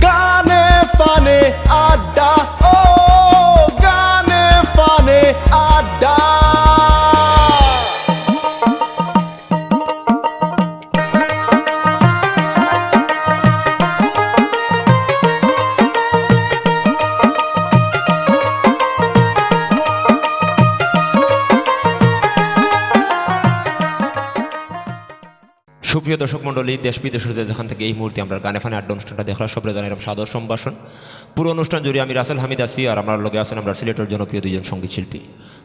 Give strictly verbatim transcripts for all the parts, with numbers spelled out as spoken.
গানে ফানে আড্ডা, ও গানে ফানে আড্ডা। সুপ্রিয় দর্শক মণ্ডলী, দেশ বিদেশের যে যেখান থেকে এই মুহূর্তে আমরার গানে ফানে আড্ডা অনুষ্ঠানটা দেখরা, সবরে জানাইরাম সাদর সম্ভাষণ। পুরো অনুষ্ঠান জুড়ে আমি রাসেল হামিদ আছি, আর আমরার লগে আছইন আমরার সিলেটর জনপ্রিয় দুইজন সঙ্গীত শিল্পী।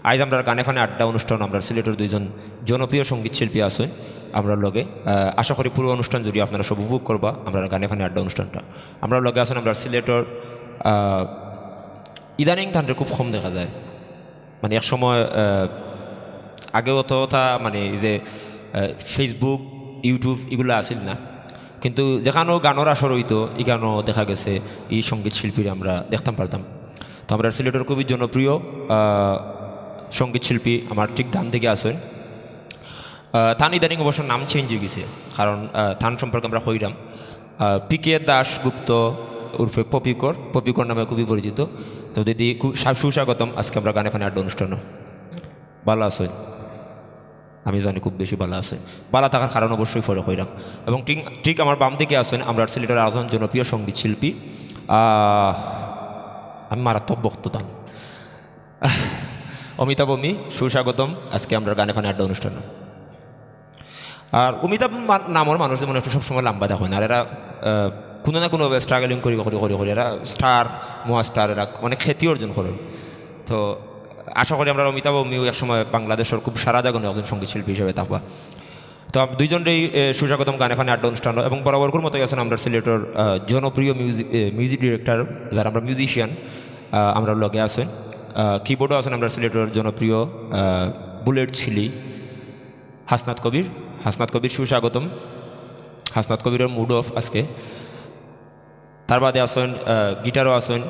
আইজ আমরার গানে ফানে আড্ডা অনুষ্ঠান আমরার সিলেটর দুইজন জনপ্রিয় সঙ্গীত শিল্পী আছইন আমরার লগে। আহ, আশা করি পুরো অনুষ্ঠান জুড়ে আপনারা সব উপভোগ করবা আমরার গানে ফানে আড্ডা অনুষ্ঠানটা। আমরার লগে আছইন আমরার সিলেটর, আহ, ইদানিং তানরে খুব কম দেখা যায়। মানে এক সময়, আহ, আগে অতটা মানে এই যে, আহ, Facebook, YouTube ইগুলা আছিল না, কিন্তু যেখানো গানর আসর অইতো, ইখানো দেখা গেছে ই সঙ্গীত শিল্পীরে আমরা দেখতাম পারতাম। তো আমরার সিলেটর খুবই জনপ্রিয়, আহ, সঙ্গীত শিল্পী আমার ঠিক ডান দিকে আছইন। আহ, তান ইদানিং অবশ্য নাম change অইগেছে, কারণ, আহ, তান সম্পর্কে আমরা কইরাম। আহ, পি কে দাশগুপ্ত উরফে পপিকর, পপিকর নামে খুবই পরিচিত। তো দিদি, খু-, সা-, সুস্বাগতম আজকে আমরার গানে ফানে আড্ডা অনুষ্ঠানো। ভালা আছইন? আমি জানি খুব বেশি ভালা আছইন। ভালা থাকার কারণ অবশ্যই পরে কইরাম। এবং ঠিক, ঠিক আমার বাম দিকে আছইন আমরার সিলেটর আরকজন জনপ্রিয় সঙ্গীত শিল্পী, আহ, আমি মারাত্মক ভক্ত তান। অমিতাভ অমি, সুস্বাগতম আজকে আমরার গানে ফানে আড্ডা অনুষ্ঠানো। আর অমিতাভ মা-, নামর মানুষ যেমন একটু সবসময় লম্বা দেখইন, আর এরা, আহ, কুনু না কুনুভাবে struggling করি, করি, করি, করি, এরা star, মহা star, এরা অনেক খ্যাতি অর্জন করইন। তো আশা করি আমরার অমিতাভ অমিও এক সময় বাংলাদেশর খুব সারা জাগানো একজন সঙ্গীত শিল্পী হিসাবে থাকবা। তো আপ-, দুইজনরেই, এ, সুস্বাগতম গানে ফানে আড্ডা অনুষ্ঠানো, এবং বরাবরকুর মতোই আছইন আমরার সিলেটর, আহ, জনপ্রিয় music, এ, music director, যারা আমরা musician, আহ, আমরার লগে আছইন। আহ, keyboardও আছইন আমরার সিলেটর জনপ্রিয়, আহ, বুলেট ছিলি, হাসনাত কবির। হাসনাত কবির, সুস্বাগতম। হাসনাত কবিরর mood off আজকে। তার বাদে আছইন, আহ, guitarও আছইন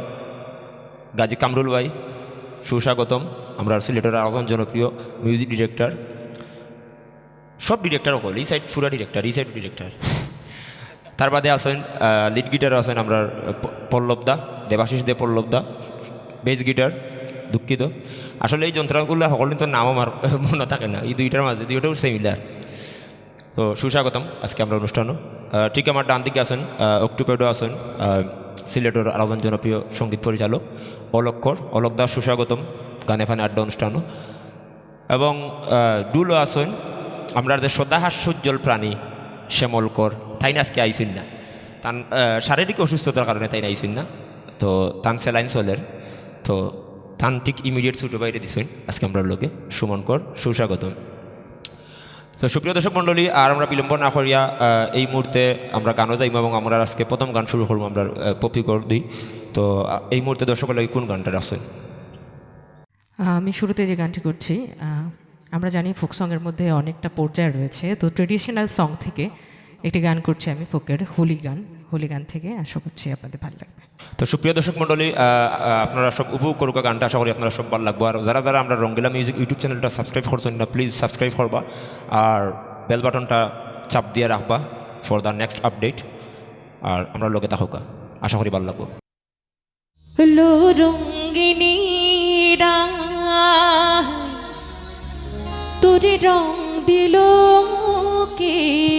গাজী কামরুল ভাই, সুস্বাগতম। আমরার সিলেটর আরকজন জনপ্রিয় music director, সব director অকল, ই side পুরা director, ই side director। তার বাদে আছইন, আহ, lead guitarও আছইন আমরার, আহ, প-, পল্লব দা, দেবাশিস দে পল্লব দা, bass guitar, দুঃখিত। আসলে ই যন্ত্রগুলা হকলর তো নাম আমার মনো থাকে না, ই দুইটার মাঝে, দুইটাও similar। তো সুস্বাগতম আজকে আমরার অনুষ্ঠানো। আহ, ঠিক আমার ডান দিকে আছইন, আহ, octopad-ও আছইন, আহ, সিলেটর আরকজন জনপ্রিয় সঙ্গীত পরিচালক অলক কর। অলক দা, সুস্বাগতম গানে ফানে আড্ডা অনুষ্ঠানো। এবং, আহ, ঢুলো আছইন আমরার যে সদা হাস্যোজ্জ্বল প্রাণী শ্যামল কর, তাইন আজকে আইছইন না, তান, আহ, শারীরিক অসুস্থতার কারণে তাইন আইছইন না। তো তান saline চলের, তো তান ঠিক immediate ছোট ভাইরে দিছইন আজকে আমরার লগে, সুমন কর, সুস্বাগতম। তো সুপ্রিয় দর্শক মণ্ডলী, আর আমরা বিলম্ব না করিয়া, আহ, এই মুহূর্তে আমরা গানো যাইমু এবং আমরা আজকে প্রথম গান শুরু করমু আমরার, আহ, পপি কর দি। তো, আহ, এই মুহূর্তে দর্শকর লাগি কোন গানটা রাখছইন? আহ, আমি শুরুতে যে গানটি করছি, আহ, আমরা জানি folk song-এর মধ্যে অনেকটা পর্যায় রয়েছে, তো traditional song থেকে একটি গান করছি আমি, folk-এর হোলি গান। হোলি গান থেকে আশা করছি আপনাদের ভালো লাগবে। তো সুপ্রিয় দর্শক মণ্ডলী, আহ, আহ, আপনারা সব উপভোগ করুকা গানটা, আশা করি আপনারা সব ভালো লাগবো। আর যারা যারা আমরার রঙ্গিলা Music YouTube channel-টা subscribe করছইন না, please subscribe করবা, আর bell button-টা চাপ দিয়া রাখবা for the next update। আর আমরার লগে থাকুকা, আশা করি ভালো লাগবো। লো রঙ্গিনী রাঙ, তোরে রং দিল কে?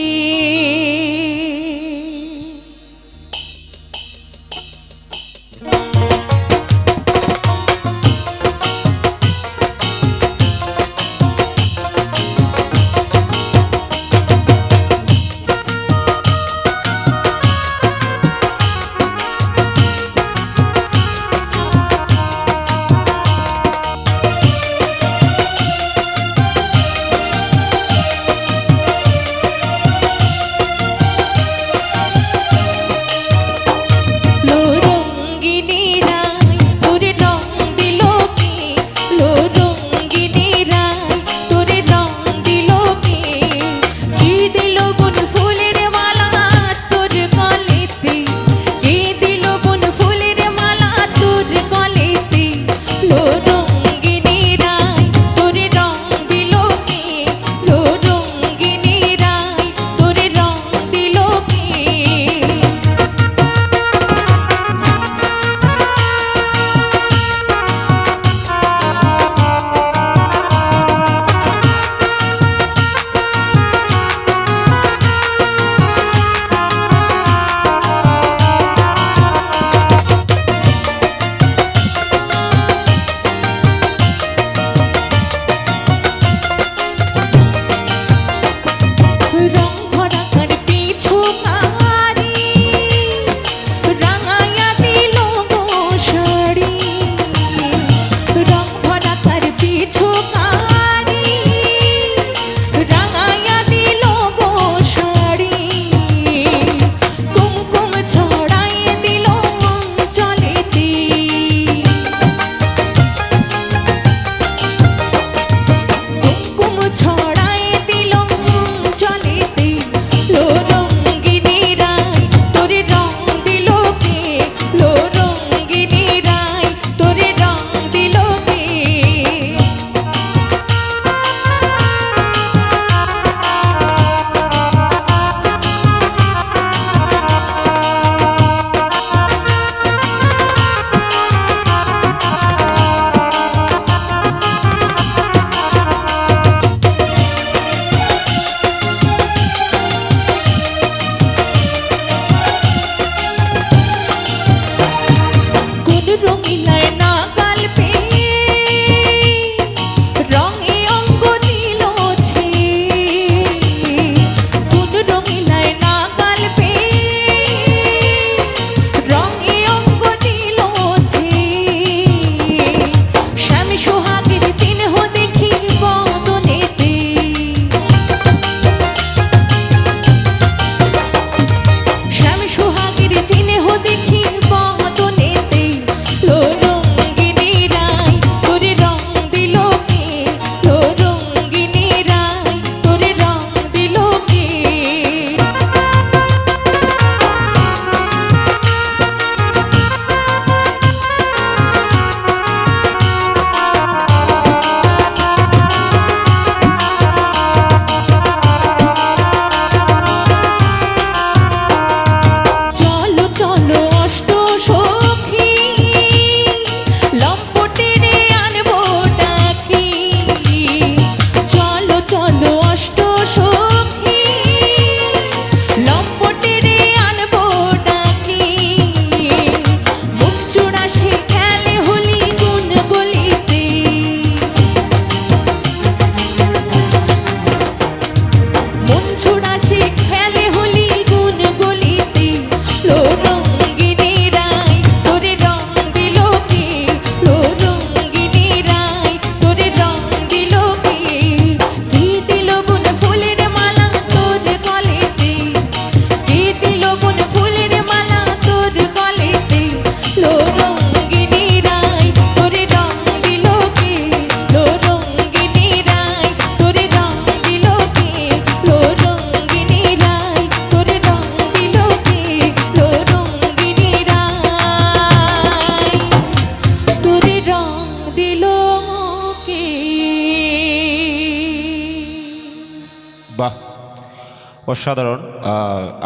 অসাধারণ। আহ,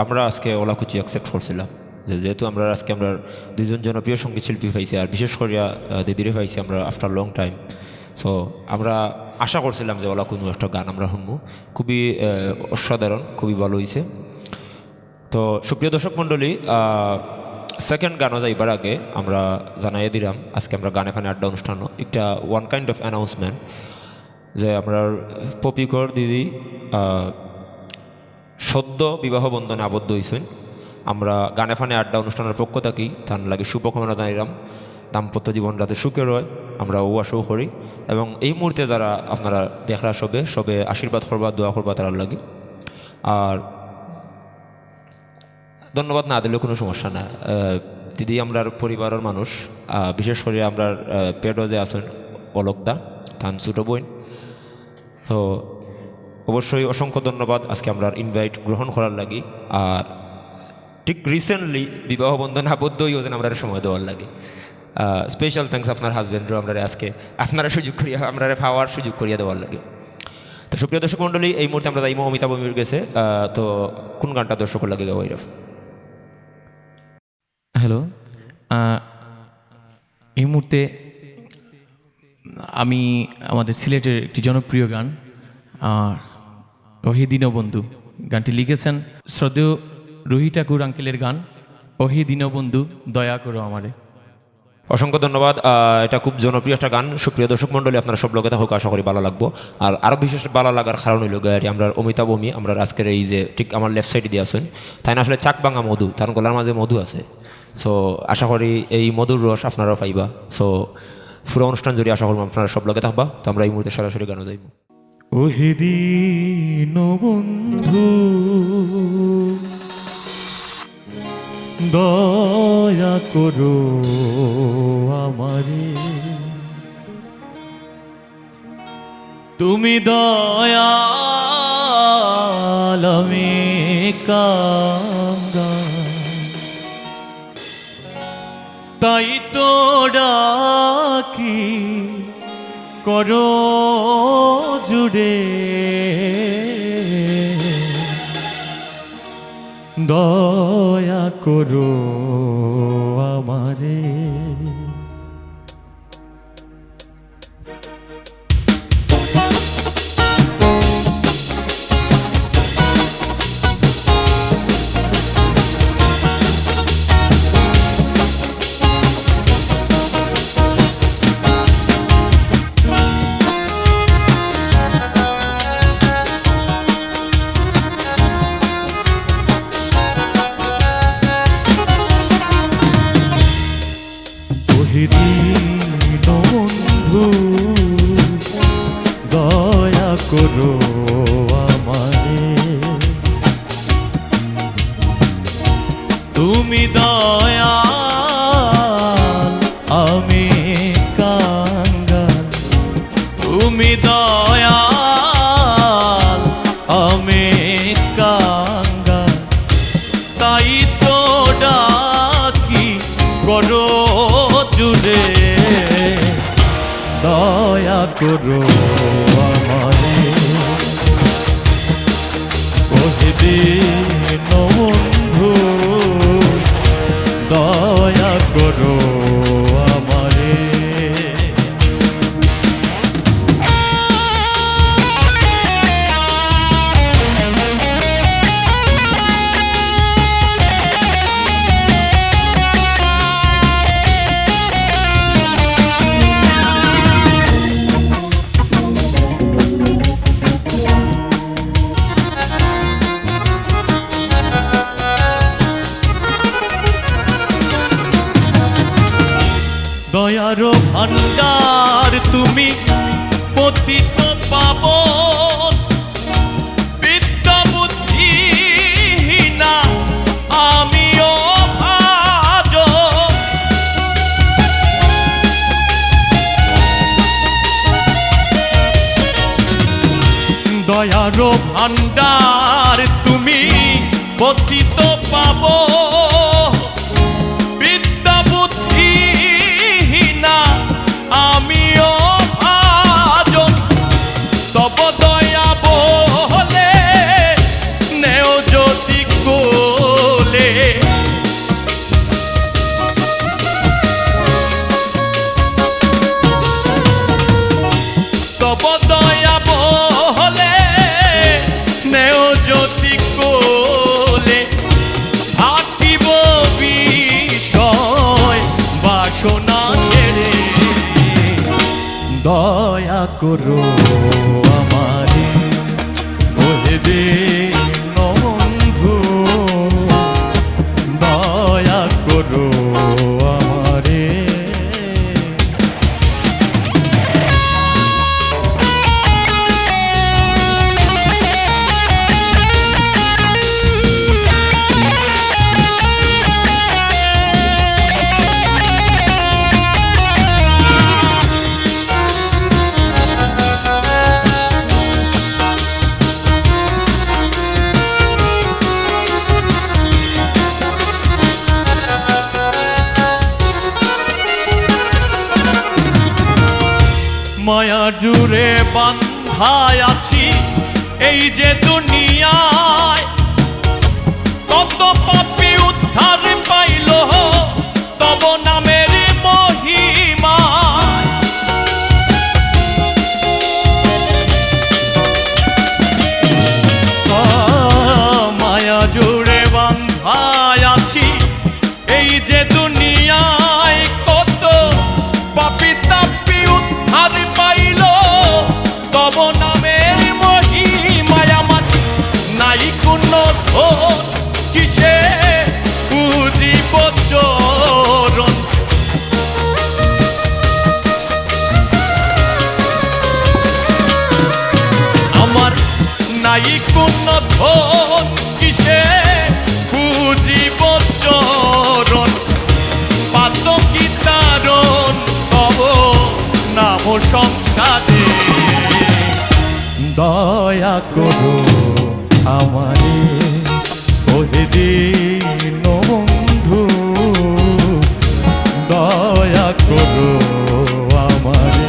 আমরা আজকে ওলা কুচি অ্যাকসেপ্ট করছিলাম যে, যেহেতু আমরা আজকে আমরা দুইজন জনপ্রিয় সঙ্গীত শিল্পী পাইছি, আর বিশেষ করিয়া, আহ, দিদিরে পাইছি আমরা আফটার লং টাইম। সো আমরা আশা করছিলাম যে ওলা কোনো একটা গান আমরা শুনবো। খুবই, আহ, অসাধারণ, খুবই ভালো হইছে। তো সুপ্রিয় দর্শক মণ্ডলী, সেকেন্ড গানও যাইবার আগে আমরা জানাইয়া দিলাম, আজকে আমরা গানে ফানে আড্ডা অনুষ্ঠানও একটা ওয়ান কাইন্ড অফ অ্যানাউন্সমেন্ট, যে আমরা পপিকর দিদি, আহ, সদ্য বিবাহ বন্ধনে আবদ্ধ হইছইন। আমরা গানে ফানে আড্ডা অনুষ্ঠানের পক্ষ থাকি তান লাগি শুভকামনা জানাইলাম, দাম্পত্য জীবন যাতে সুখের হয়, আমরা ও আশাও করি। এবং এই মুহূর্তে যারা আপনারা দেখরা সবে, সবে আশীর্বাদ করবা, দোয়া করবা তারার লাগি। আর ধন্যবাদ না দিলেও কোনো সমস্যা না। আহ, দিদি আমরার পরিবারের মানুষ, আহ, বিশেষ করে আমরার, আহ, পেডো যে আছেন অলকদা, তান ছোট বোন। তো অবশ্যই অসংখ্য ধন্যবাদ আজকে আমরার ইনভাইট গ্রহণ করার লাগি। আর ঠিক রিসেন্টলি বিবাহ বন্ধনে আবদ্ধ হইও যেন আমরার সময় দেওয়ার লাগি। স্পেশাল থ্যাঙ্কস আপনার হাজব্যান্ডরও আমরারে আজকে আপনারা সুযোগ করিয়া, আমরারে পাওয়ার সুযোগ করিয়া দেওয়ার লাগি। তো সুপ্রিয় দর্শক মণ্ডলী, এই মুহূর্তে আমরা যাইমু অমিতাভ অমির গেছে। আহ, তো কোন গানটা দর্শকর লাগি গাওয়াইরা? হ্যালো, আহ, এই মুহূর্তে আমি আমাদের সিলেটের একটি জনপ্রিয় গান, আহ, ওহে দীনবন্ধু, গানটি লিখেছেন শ্রদ্ধেয় রুহি ঠাকুর আঙ্কেলের গান, ওহে দীনবন্ধু দয়া করো আমারে। অসংখ্য ধন্যবাদ। আহ, এটা খুব জনপ্রিয় একটা গান। সুপ্রিয় দর্শক মণ্ডলী, আপনারা সব লগে থাকুক, আশা করি ভালো লাগবো। আর আরও বিশেষ ভালো লাগার কারণ হইল গিয়া, এটি আমরার অমিতাভ অমি, আমরার আজকের এই যে ঠিক আমার লেফট সাইডে দিয়া আছেন, তাইন আসলে চাক ভাঙা মধু, তান গলার মাঝে মধু আছে। সো আশা করি এই মধুর রস আপনারাও পাইবা। সো পুরো অনুষ্ঠান জুড়ে আশা করবো আপনারা সব লগে থাকবা। তো আমরা এই মুহূর্তে সরাসরি গানও যাইব। ওহে দীনবন্ধু, দয়া করো আমারে, তুমি দয়াল আমি কাঙ্গাল, তাই তো ডাকি করো জুড়ে, দয়া করো আমারে। ওহে দীনবন্ধু, দয়া করো আমারে। তুমি দয়াল, আমি কাঙ্গাল। তুমি দয়াল, আমি কাঙ্গাল। তাই তো ডাকি করো জুড়ে, দয়া করো আমারে। ওহে দীনবন্ধু, দয়া করো আমারে। দয়ার ভান্ডার তুমি পতিত পাবন, বিদ্যা বুদ্ধিহীনা আমিও ভাজন। দয়ার ভান্ডার তুমি পতিত পাবন, বিদ্যা বুদ্ধিহীনা আমিও ভাজন। তব দয়া বলে নেও করো আমারে, ওহে দীন বন্ধু, দয়া করো আমারে। মায়া জুড়ে বান্ধায় আছি এই যে দুনিয়ায়, কত পাপী উদ্ধার পাইল তব নামের মহিমায়। ও মায়া জুড়ে বান্ধায় আছি এই যে দুনিয়ায়, কত পাপী তাপী উদ্ধার পাইল তব নামের মহিমায়। আমার নাই কোনো ধন, কিসে পুজিব চরণ। আমার নাই কোনো ধন, কিসে পুজিব চরণ। পাতকি তারণ তব নাম সংসারে। দয়া করো আমারে, ওহে দীন বন্ধু, দয়া করো আমারে।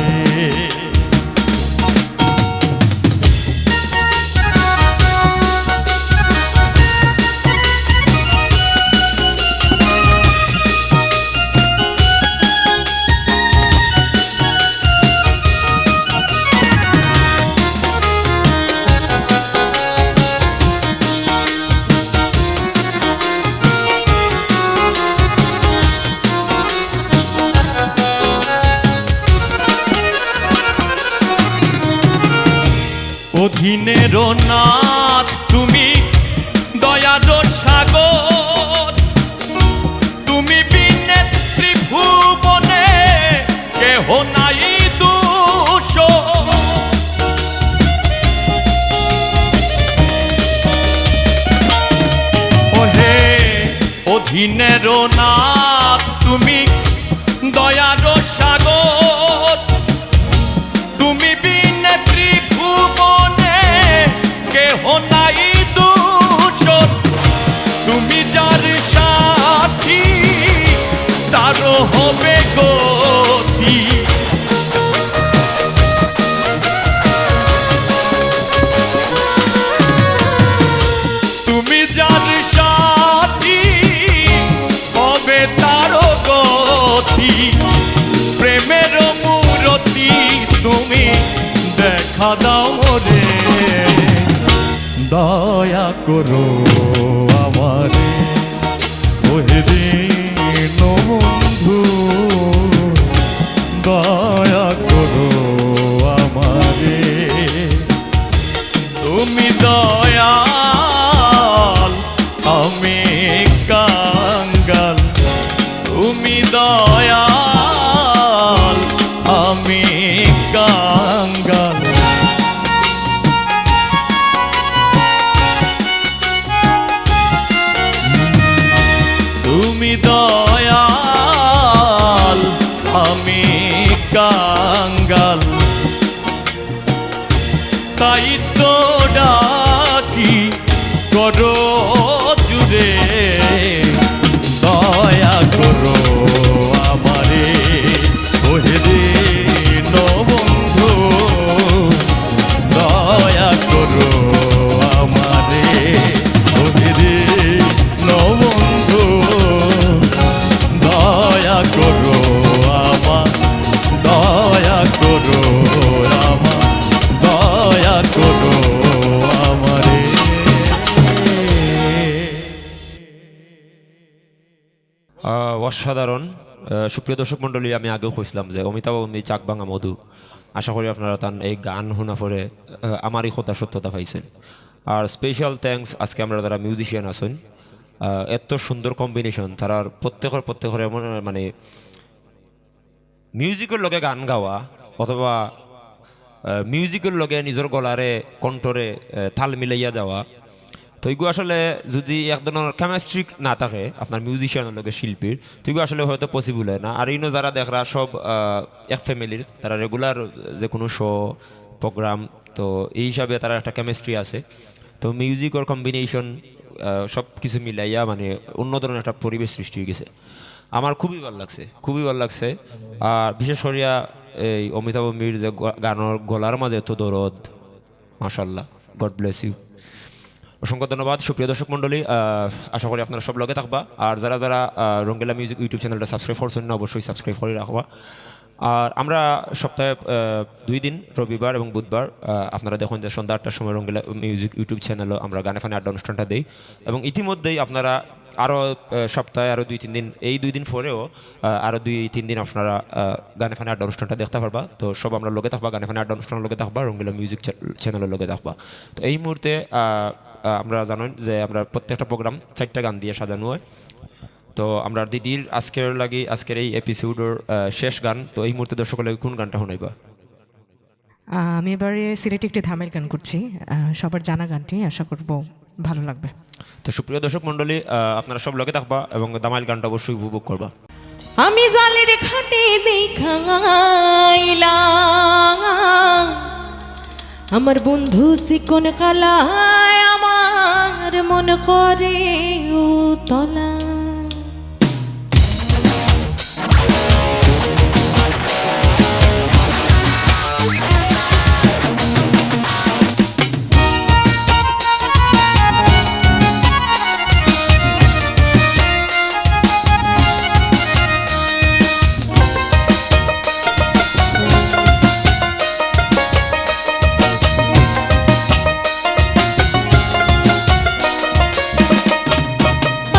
অধীনের নাথ তুমি, দয়ার সাগর, তুমি বিনে ত্রিভুবনে কেহ নাই দূষর। ওহে অধীনের নাথ তুমি, দয়ার সাগর, তুমি বিনে ত্রিভুবনে কেহ নাই দূষর। তুমি যার সাথী, তার হবে গতি। তুমি যার সাথী, হবে তার গতি। প্রেমের মূরতি তুমি, দেখা দাও মোরে। দয়া করো আমারে, ওহে দীন বন্ধু, দয়া করো আমারে। তুমি দয়াল, আমি কাঙ্গাল। তুমি দয়াল, আমি কাঙ্গাল। তুমি দয়াল, আমি কাঙ্গাল। তাই তো ডাকি করো জুরে, দয়া করো আমারে, ওহে দীন বন্ধু, দয়া করো আমারে, ওহে দীন বন্ধু, দয়া করো আমার, দয়া করো আমার, দয়া করো আমারে। আহ, অসাধারণ। আহ, সুপ্রিয় দর্শক মণ্ডলী, আমি আগেও কইছিলাম যে অমিতাভ অমনি চাক ভাঙা মধু। আশা করি আপনারা তান এই গান হুনা পরে, আহ, আমার এই কথা সত্যতা পাইছেন। আর special thanks আজকে আমরা যারা musician আছেন, আহ, এত সুন্দর combination, তারার প্রত্যেকের, প্রত্যেকের এমন, মানে, মিউজিকর লগে গান গাওয়া অথবা, আহ, মিউজিকর লগে নিজর গলারে, কণ্ঠরে, আহ, তাল মিলাইয়া দেওয়া, তো ইগু আসলে যদি এক ধরনের chemistry না থাকে আপনার মিউজিশিয়ানর লগে শিল্পীর, তো ইগু আসলে হয়তো possible হয় না। আর ইনো যারা দেখরা সব, আহ, এক ফ্যামিলির, তারা regular যে কোনো শো, প্রোগ্রাম, তো এই হিসাবে তারা একটা chemistry আছে। তো মিউজিকর combination, আহ, সব কিছু মিলাইয়া মানে অন্য ধরনের একটা পরিবেশ সৃষ্টি হয়ে গেছে। আমার খুবই ভালো লাগছে, খুবই ভালো লাগছে। আর বিশেষ করিয়া এই অমিতাভ মির যে গ-, গানর গলার মাঝে এত দরদ, মাশাআল্লাহ, God bless you। অসংখ্য ধন্যবাদ সুপ্রিয় দর্শক মণ্ডলী। আহ, আশা করি আপনারা সব লগে থাকবা। আর যারা যারা, আহ, রঙ্গিলা মিউজিক YouTube চ্যানেলটা subscribe করছেন না, অবশ্যই subscribe করে রাখবা। আর আমরা সপ্তাহে, আহ, দুই দিন, রবিবার এবং বুধবার, আহ, আপনারা দেখুন যে সন্ধ্যা আটটার সময় রঙ্গিলা মিউজিক YouTube চ্যানেলও আমরা গানে ফানে আড্ডা অনুষ্ঠানটা দেই। এবং ইতিমধ্যেই আপনারা আরও, আহ, সপ্তাহে আরও দুই তিন দিন, এই দুই দিন পরেও, আহ, আরও দুই তিন দিন আপনারা, আহ, গানে ফানে আড্ডা অনুষ্ঠানটা দেখতে পারবা। তো সব আমরা লগে থাকবা, গানে ফানে আড্ডা অনুষ্ঠানের লগে থাকবা, রঙ্গিলা মিউজিক চ্যা-, চ্যানেলের লগে থাকবা। তো এই মুহূর্তে, আহ, আহ, আমরা জানেন যে আমরা প্রত্যেকটা প্রোগ্রাম চারটা গান দিয়ে সাজানো হয়। তো আমরা দিদির আজকের লাগি, আজকের এই এপিসোডের, আহ, শেষ গান। তো এই মুহূর্তে দর্শক লাগি কোন গানটা শুনাইবা? আহ, আমি এবারে সিলেটি একটি ধামাইল গান করছি। আহ, সবার জানা গানটি, আশা করব ভালো লাগবে। তো সুপ্রিয় দর্শক মণ্ডলী, আহ, আপনারা সব লগে থাকবা এবং ধামাইল গানটা অবশ্যই উপভোগ করবা। আমি জালের ঘাটে দেখাইলাম আমার বন্ধু চিকন কালায়, আমার মন করে উতলা।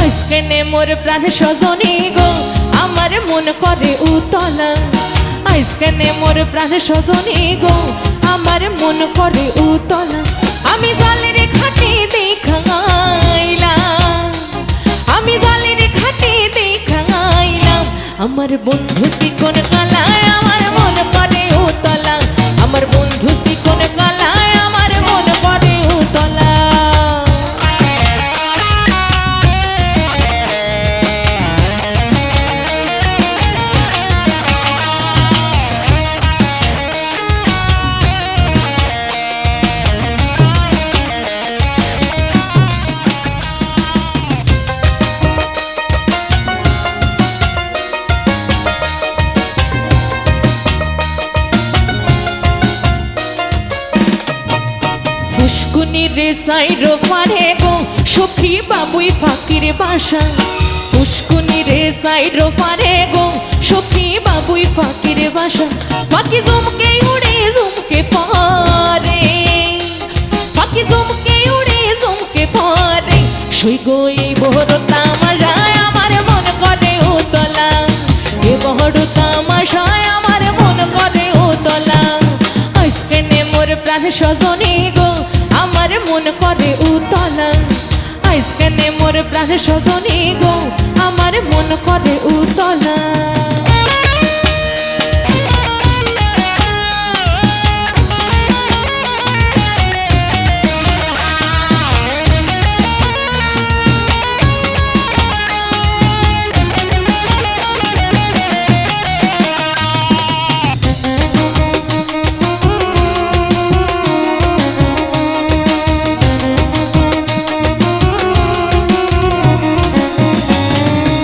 আইজকেনে মোর প্রাণ সজনী গো, আমার মন করে উতলা। আইজকেনে মোর প্রাণ সজনী গো, আমার মন করে উতলা। আমি জালের ঘাটে দেখাইলাম, আমি জালের ঘাটে দেখাইলাম আমার বন্ধু চিকন কালায়, আমার মন করে উতলা। আমার বন্ধু চিকন কালায়, আমার মন করে উতলা। ফুসকুনি রে সাইরো পারে গো, সখী বাবুই পাখির বাসা। ফুসকুনি রে সাইরো পারে গো, সখী বাবুই পাখির বাসা। পাখি ঝুমকে উড়ে ঝুমকে পড়ে, পাখি ঝুমকে উড়ে ঝুমকে পড়ে। সই গো এই বড় তামাশায় আমার মন করে উতলা, এ বড় তামাশায় আমার মন করে উতলা। আইজকেনে মোর প্রাণ সজনী গো, আমার মন করে উতলা। আইজকেনে মোর প্রাণ সজনী গো, আমার মন করে উতলা।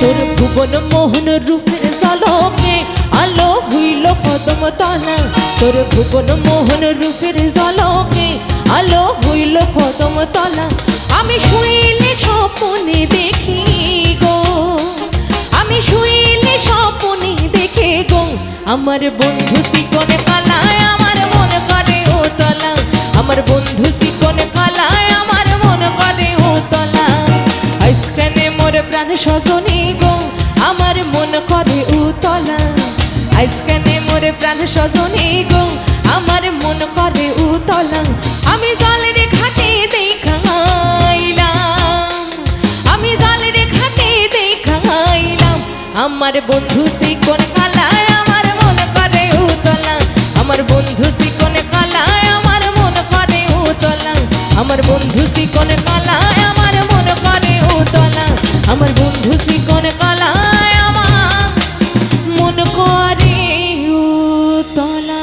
তোর ভুবন মোহন রূপের ঝলকে আলো হইল কদম তলা। তোর ভুবন মোহন রূপের ঝলকে আলো হইল কদম তলা। আমি শুইলে স্বপনে দেখি গো, আমি শুইলে স্বপনে দেখি গো, আমার বন্ধু চিকন কালায় আমার মন করে উতলা। আমার বন্ধু চিকন কালায় আমার মন করে উতলা। আইজকেনে মোর প্রাণ সজনী গো, আমার মন করে উতলা। আইজকেনে মোর প্রাণ সজনী গো, করে উতলা, আমি জালরে ঘাটে দেখাইলাম, আমি জালরে ঘাটে দেখাইলাম। আমার বন্ধু চিকন কালায় আমার মন করে উতলা, আমার বন্ধু চিকন কালায় আমার মন করে উতলা, আমার বন্ধু চিকন কালায় আমার মন করে উতলা, আমার বন্ধু চিকন কালায় আমার মন করে উতলা।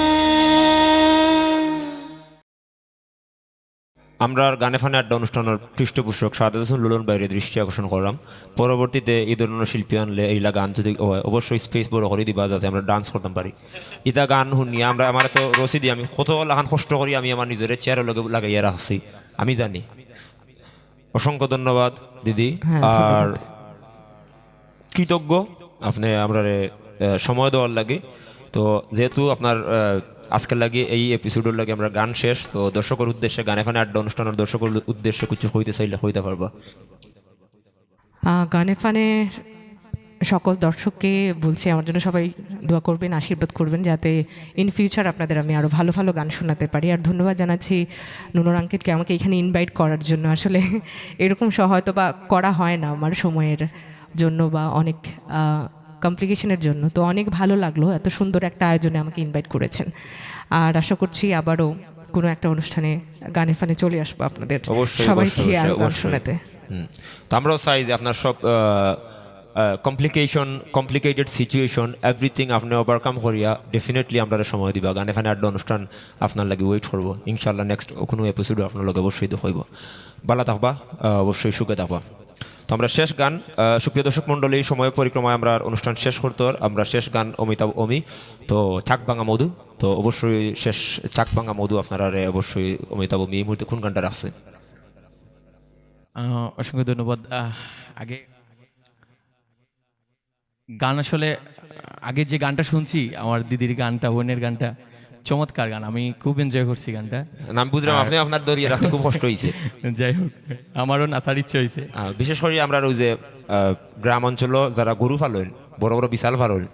আমরার গানে ফানে আড্ডা অনুষ্ঠানর পৃষ্ঠপোষক শাহাদাত হোসেন লুলন ভাইরে দৃষ্টি আকর্ষণ করলাম। পরবর্তীতে এই ধরনর শিল্পী আনলে এইলা গান যদি অয়, অবশ্যই space বড় করি দিবা, যাতে আমরা dance করতাম পারি। ইতা গান হুনিয়া আমরা, আমারে তো রশি দি আমি কত লাখান কষ্ট করি আমি আমার নিজরে চেয়ারর লগে লাগাইয়া রাখছি, আমি জানি। অসংখ্য ধন্যবাদ দিদি। হ্যাঁ, আর ধন্যবাদ। কৃতজ্ঞ আপনে আমরারে, আহ, সময় দেওয়ার লাগি। তো যেহেতু আপনার, আহ, আজকের লাগি এই episode-র লাগি আমরা গান শেষ, তো দর্শকর উদ্দেশ্যে, গানে ফানে আড্ডা অনুষ্ঠানর দর্শকর উদ্দেশ্যে কিছু কইতে চাইলে কইতা পারবা। আহ, গানে ফানে সকল দর্শককে বলছি, আমার জন্য সবাই দোয়া করবেন, আশীর্বাদ করবেন, যাতে in future আপনাদের আমি আরও ভালো ভালো গান শোনাতে পারি। আর ধন্যবাদ জানাচ্ছি নুনর আঙ্কেলকে আমাকে এখানে invite করার জন্য। আসলে এরকম স-, হয়তো বা করা হয় না আমার সময়ের জন্য বা অনেক, আহ, complication-এর জন্য। তো অনেক ভালো লাগলো এত সুন্দর একটা আয়োজনে আমাকে invite করেছেন। আর আশা করছি আবারও কোনো একটা অনুষ্ঠানে গানে ফানে চলে আসবো আপনাদের অবশ্যই, সবাইকে অবশ্যই, আর অবশ্যই, গান অবশ্যই। শোনাতে। হুম। তো আমরাও চাই যে আপনার সব, আহ, আহ, complication, complicated situation, everything আপনে overcome করিয়া definitely আমরারে সময় দিবা। গানে ফানে আড্ডা অনুষ্ঠান আপনার লাগি wait করবো। ইনশাআল্লাহ next কোনো episode-ও আপনার লগে অবশ্যই দেখা হইব। ভালা থাকবা, আহ, অবশ্যই সুখে থাকবা। তো আমরা শেষ গান, আহ, সুপ্রিয় দর্শক মণ্ডলী, সময় পরিক্রমায় আমরা অনুষ্ঠান শেষ করতে আর আমরা শেষ গান অমিতাভ অমি, তো চাক ভাঙা মধু, তো অবশ্যই শেষ চাক ভাঙা মধু আপনারারে অবশ্যই অমিতাভ অমি এই মুহূর্তে কোন গানটা রাখছেন? আহ, অসংখ্য ধন্যবাদ। আহ, আগে গান আসলে, আগে যে গানটা শুনছি, আমার দিদির গানটা, বোনের গানটা, চমৎকার গান, আমি খুব enjoy করছি গানটা। না, আমি বুঝলাম, আর আপনি আপনার দড়িয়ে রাখতে খুব কষ্ট হয়েছে। যাই হোক, আমারও নাচার ইচ্ছে হয়েছে। আহ, বিশেষ করে আমরা ওই যে, আহ, গ্রাম অঞ্চল যারা গরু পালন, বড় বড় বিশাল পালন,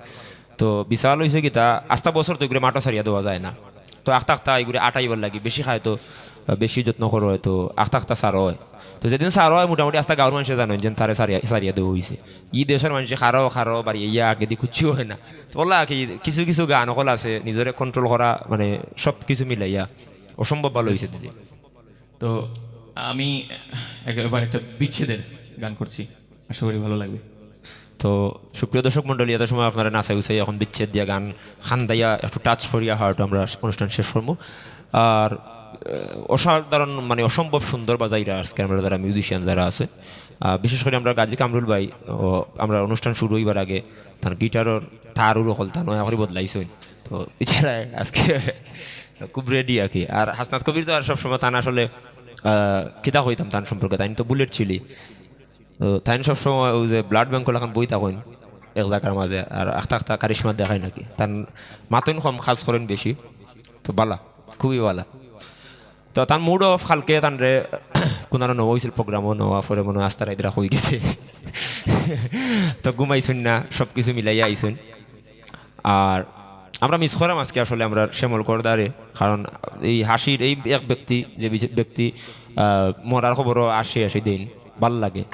তো বিশাল হয়েছে কি তা আস্তা বছর তো এগুলো মাঠও ছাড়িয়া দেওয়া যায় না। তো আখতা আখতা এগুলো আটাইবার লাগি বেশি খায় তো, আহ, বেশি যত্ন করো হয় তো আখতা আখতা সারো হয়। তো যেদিন সারো হয় মোটামুটি আস্তা গাঁওর মানুষে জানেন যে তারে সারিয়া, সারিয়া দেওয়া হয়েছে। ই দেশের মানুষে খারো, খারো, বাড়ি ইয়া আগেদি কুচ্ছু হয় না। তো বললা কি কিছু কিছু গান অকল আছে নিজরে control করা, মানে সব কিছু মিলাইয়া অসম্ভব ভালো হয়েছে দিদি। তো আমি এক-, এবার একটা বিচ্ছেদের গান করছি, আশা করি ভালো লাগবে। তো সুপ্রিয় দর্শক মণ্ডলী, এত সময় আপনারা নাচাই উচাই এখন বিচ্ছেদ দিয়া গান খান্দাইয়া একটু touch করিয়া হয়তো আমরা অনুষ্ঠান শেষ করবো। আর, আহ, অসাধারণ মানে অসম্ভব সুন্দর বাজাইরা আজকে আমরা যারা musician যারা আছে, আহ, বিশেষ করে আমরা গাজী কামরুল ভাই, ও, আমরা অনুষ্ঠান শুরু হইবার আগে তার গিটারর তারও রকল তা নয়া করে বদলাইছইন। তো এছাড়া আজকে খুব ready আর কি। আর হাসনাত কবির তো আর সবসময় তান আসলে, আহ, কিতা কইতাম তান সম্পর্কে, তাইন তো বুলেট চিলি। তো তাইন সবসময় ওই যে blood bank লাখান বই থাকইন এক জায়গার মাঝে, আর আখতা আখতা কারিশমা দেখায় নাকি। তান মাতইন কম, কাজ করইন বেশি। তো বালা, খুবই বালা। তো তান mood off, কালকে তানরে কোনানো নেওয়া হয়েছিল, program-ও নেওয়া পরে মনে হয় আস্তা রাইত রাখ হয়ে গেছে। তো ঘুমাইছইন না, সব কিছু মিলাইয়া আইছইন। আর আমরা miss করাম আজকে আসলে আমরা শ্যামল করদারে, কারণ এই হাসির এই এক ব্যক্তি, যে বিজে-, ব্যক্তি, আহ, মরার খবরও আসে আসে দিন, ভালা লাগে।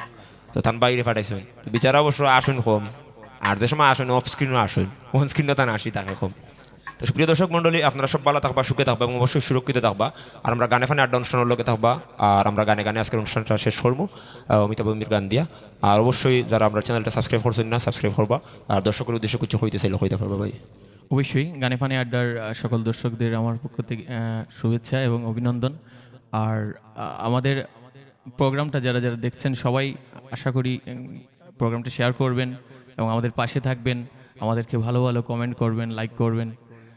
তো তান বাইরে পাঠাইছইন। তো বিচারা অবশ্য আসইন কম, আর যে সময় আসইন off screen-ও আসইন, on screen-ও তান আসি থাকে কম। তো সুপ্রিয় দর্শক মণ্ডলী, আপনারা সব ভালা থাকবা, সুখে থাকবা এবং অবশ্যই সুরক্ষিত থাকবা। আর আমরা গানে ফানে আড্ডা অনুষ্ঠানর লগে থাকবা। আর আমরা গানে গানে আজকের অনুষ্ঠানটা শেষ করবো, আহ, অমিতাভ অমির গান দিয়া। আর অবশ্যই যারা আমরা channel-টা subscribe করছইন না, subscribe করবা। আর দর্শকর উদ্দেশ্যে কিছু কইতে চাইলে কইতে পারবা ভাই। অবশ্যই গানে ফানে আড্ডার, আহ, সকল দর্শকদের আমার পক্ষ থেকে, আহ, শুভেচ্ছা এবং অভিনন্দন। আর, আহ, আমাদের program-টা যারা যারা দেখছেন সবাই আশা করি, উম, program-টা share করবেন এবং আমাদের পাশে থাকবেন, আমাদেরকে ভালো ভালো comment করবেন, like করবেন।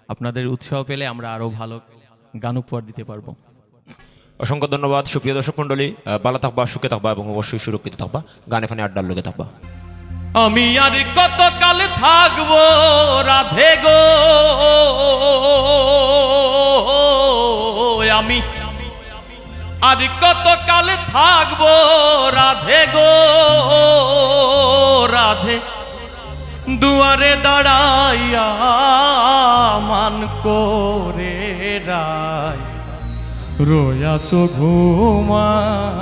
আপনাদের উৎসাহ পেলে আমরা আরও ভালো গান উপহার দিতে পারবো। অসংখ্য ধন্যবাদ সুপ্রিয় দর্শক মণ্ডলী, আহ, ভালা থাকবা, সুখে থাকবা এবং অবশ্যই সুরক্ষিত থাকবা, গানে ফানে আড্ডার লগে থাকবা। আমি আর কতকাল থাকবো রাধে গো, আমি আর কতকাল থাকবো রাধে গো, রাধে। দুয়ারে দাঁড়াইয়া মান করে রাই, রয়াছো ঘুমাইয়া।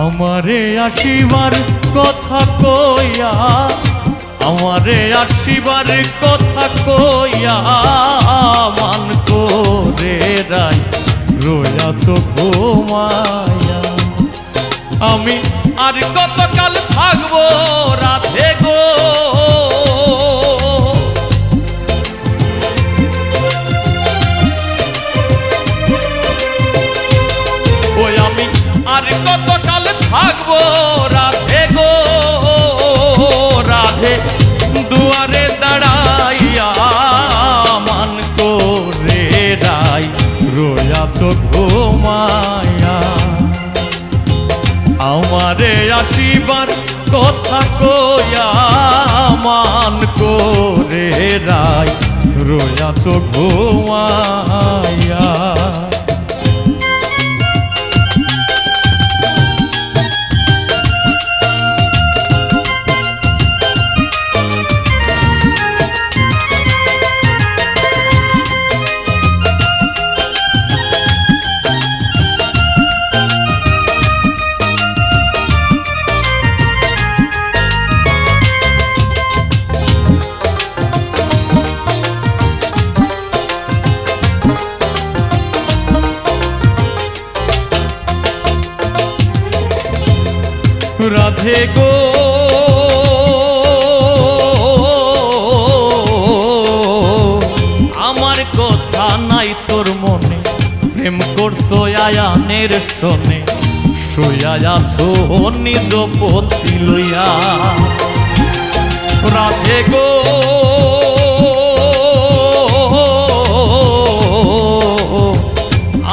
আমারে আসিবার কথা কইয়া, আমারে আসিবার কথা কইয়া, মান করে রাই, রয়াছো ঘুমাইয়া। আমি আর কতকাল থাকবো রাধে গো? ওই আমি আর কতকাল থাকবো রাধে গো, রাধে? দুয়ারে দাঁড়াইয়া মান করে রাই, রয়াছো ঘুমাইয়া। আমারে আসিবার কথা কইয়া, মান করে রাই, রয়াছো ঘুমাইয়া। রাধে গো, আমার কথা নাই তোর মনে, প্রেম করছো আয়ানের সনে, শুয়া আছো নিজ পতি লইয়া। রাধে গো,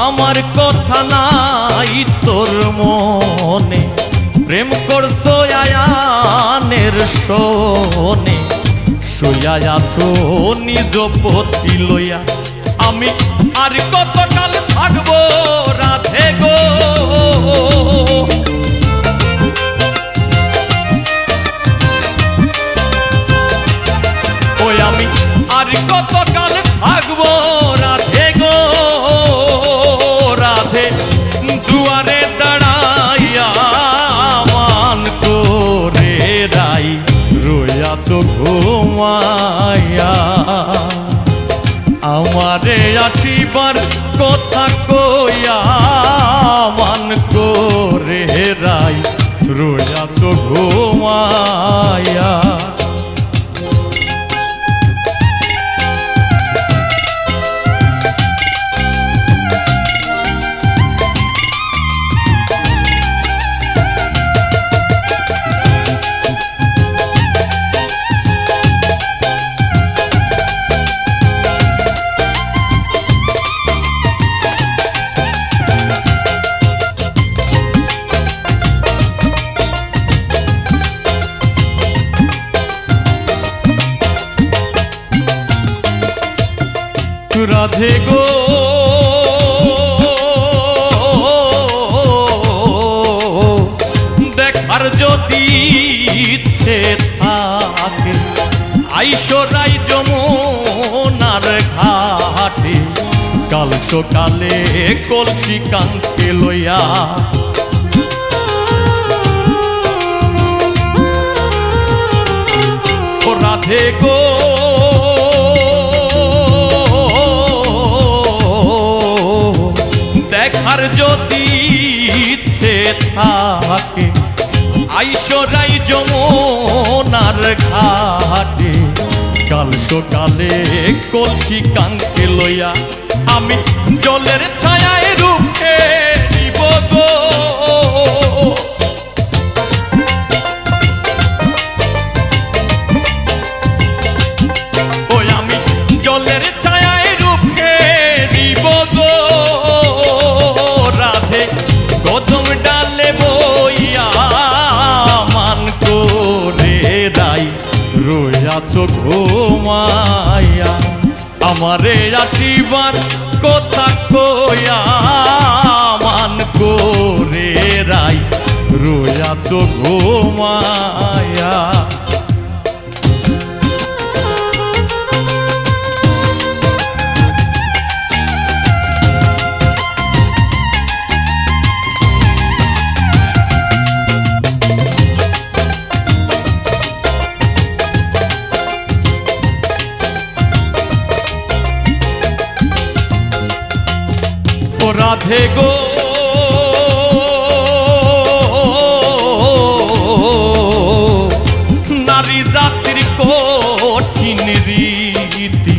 আমার কথা নাই তোর মনে, প্রেম করছো আয়ানের সনে, শুয়া আছো নিজ পতি লইয়া। আমি আর কতকাল থাকবো রাধে গো? ওই আমি আর কতকাল থাকবো রাধে গো, রাধে? দুয়ারে দাঁড়াইয়া মান করে রাই, রয়াছো ঘুমাইয়া। আমারে আসিবার কথা কইয়া মান করে রাই, রয়াছো ঘুমাইয়া। রাধে গো, দেখার যদি ইচ্ছে থাকে, আইসো রাই যমুনার ঘাটে, কাল সকালে কলসি কাঙ্কে লইয়া। ও রাধে গো, দেখার যদি ইচ্ছে থাকে, আইসো রাই যমুনার ঘাটে, কাল সকালে কলসি কাঙ্কে লইয়া। আমি জলের ছায়ায় রূপ ফেরিব গো। আমারে আসিবার কথা কইয়া মান করে রাই রইয়াছো ঘুমাইয়া। ও রাধে গো, নারী জাতির কঠিন রীতি,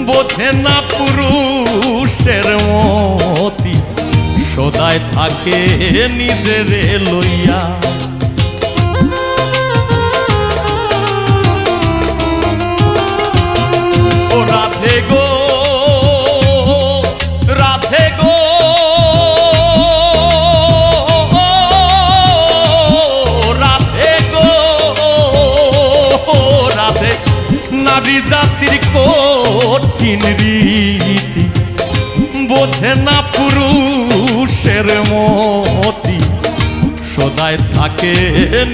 বোঝে না পুরুষের মতি, সদায় থাকে নিজেরে লইয়া। ও রাধে গো, রাধে গো, রাধে গো, রাধে। নারী জাতির কঠিন রীতি, বোঝে না পুরুষের মতি, সদায় থাকে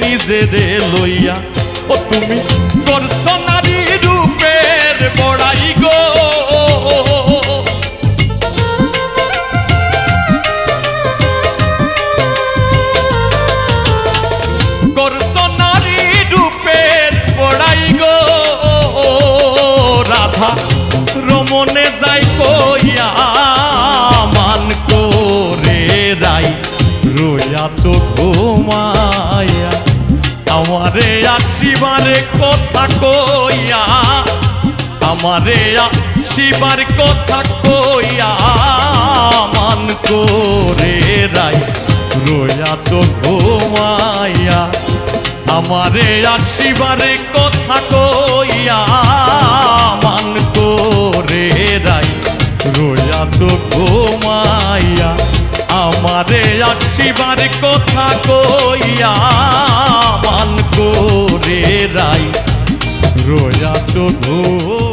নিজেরে লইয়া। ও তুমি করছো নারী রূপের বড়াই গো, করছো নারী রূপের বড়াই গো। রাধা রমনে যাই কইয়া মান করে রাই রইয়াছো ঘুমাইয়া। আমারে আসিবার কথা কইয়া, আমারে আসিবার কথা কইয়া মান করে রাই রইয়াছো ঘুমাইয়া। আমারে আসিবার কথা কইয়া মান করে রাই রইয়াছো ঘুমাইয়া। আমারে আসিবার কথা কইয়া মান করে রাই রইয়াছো ঘুমাইয়া।